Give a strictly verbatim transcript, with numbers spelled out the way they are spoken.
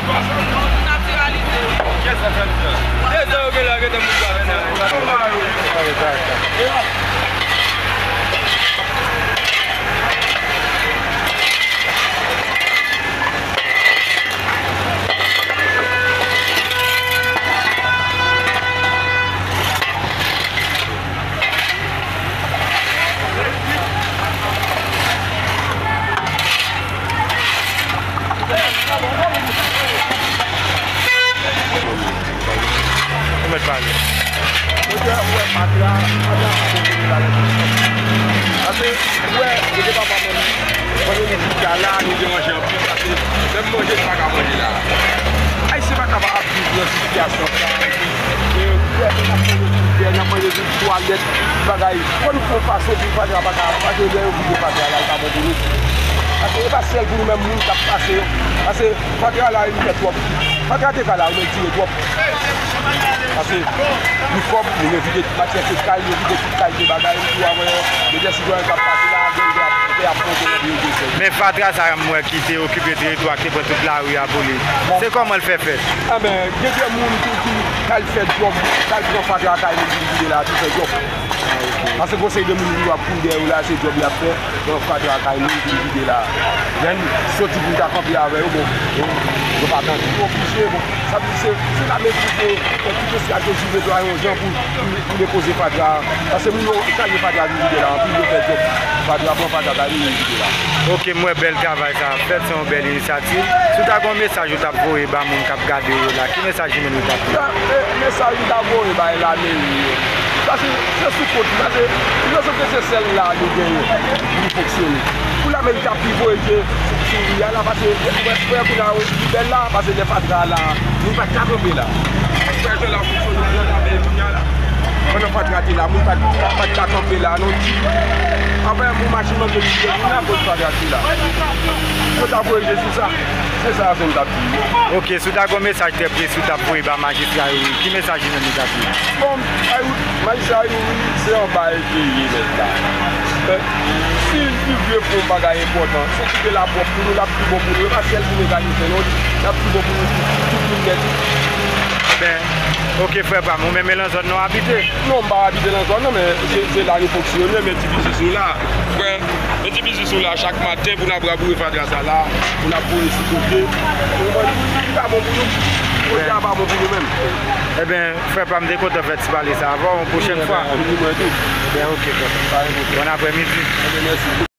Natiralize. Kiyès sa fè l sa? E sa yo gen la, gen moun ka fè sa. Ou mèt pale. Mwen te wè fatra, fatra pa bon pou nou la. Paske, ou wè, kote papa mwen, pandan nou chita la, nou deranje anpil, paske menm manje, nou pa ka manje la. Ayisyen pa ka ap viv nan sitiyasyon sa. E, ou wè, n ap manje sou tè, n ap manje sou twalèt, bagay. Fò nou fè yon fason pou fatra pa ka, paske lè yo vide fatra la, li pa bon pou nou. Paske e pa sèl pou nou menm moun k ap pase yo. Paske fatra la, li fè twòp. Fatra te ka la, men li tire twòp. Paske li kòb, li vide tout matyè fekal, li vide tout kalite bagay, li tou avè yo. Depi sitwayen k ap pase la, gang yo ap, yo ap monte nan biwo de sèl. Men fatra sa, m wè ki te okipe teritwa, ki te pran tout lari a pou li. Se kòman l fè fèt? Anben, gen de moun ki, ki k al fè djòb, k al pran fatra kay moun vin vide la, ki fè djòb. Paske gon seri de moun ki ap kouri dèyè yo la, se djòb y ap fè, nan fatra kay moun vin vide la. Lè n soti pou n ta kanpe avè yo, bon, yo, yo pa tande. Yo oblije, bon, sa vle di se, se lame ki fè, fè tout estrateji deplwaye yon jan pou, pou, pou depoze fatra. Paske moun yo kalye fatra vin vide la, anpil yo fè djòb. Fatra, pran fatra kay moun vin vide la. Ok, m wè bèl travay sa ap fèt, se yon bèl inisyativ. Si w ta gen yon mesaj ou t ap voye ba moun k ap gade yo la, ki mesaj ou menm ou t ap voye? Sa, e, mesaj m ta voye bay lameri yo. Paske se sou kont, paske nou santi se sèl la nou genyen pou nou fonksyone. Pou lameri ta pi voye je sou, sou ri a la, paske frè, frè kounye a li bèl la, paske lè fatra la, nou pa t ka kanpe la. Frè Jean la fonksyone byen la, men kounye a la. Pandan fatra te la, moun pa t, pa t ka kanpe la, non. Anfen, pou machin nan te kite moun la, akoz fatra te la. Yo ta voye je sou sa. Se sa, se m t ap di. Ok, si w ta gen yon mesaj trè presi w t ap voye ba majistra Youri, ki mesaj li menm li t ap voye? Bon, ay, majistra Youri, se anba l te ye nèt la. Men, si l vle fè yon bagay enpòtan, se kite la pwòp pou nou, l ap pi bon pou nou. E pa sèl pou mekanisyen, non, l ap pi bon pou nou tout, tout moun nèt. Enben, ok, frè pa m, ou menm e nan zòn nan w abite? Non, m pa abite nan zòn nan, men se, se la nou fonksyone, men ti biznis nou la. Frè, men ti biznis nou la, chak maten pou n ap raboure fatra sa la, pou n ap voye sou kote. Ou konprann? Li pa bon pou nou. Kote a pa bon pou nou menm. Enben, frè pa m, te kontan fè ti pale sa avè w, yon pwochèn fwa. Wi, mwen tou. Enben, ok, frè. Pa gen pwoblèm. Bon aprèmidi. Enben, mèsi.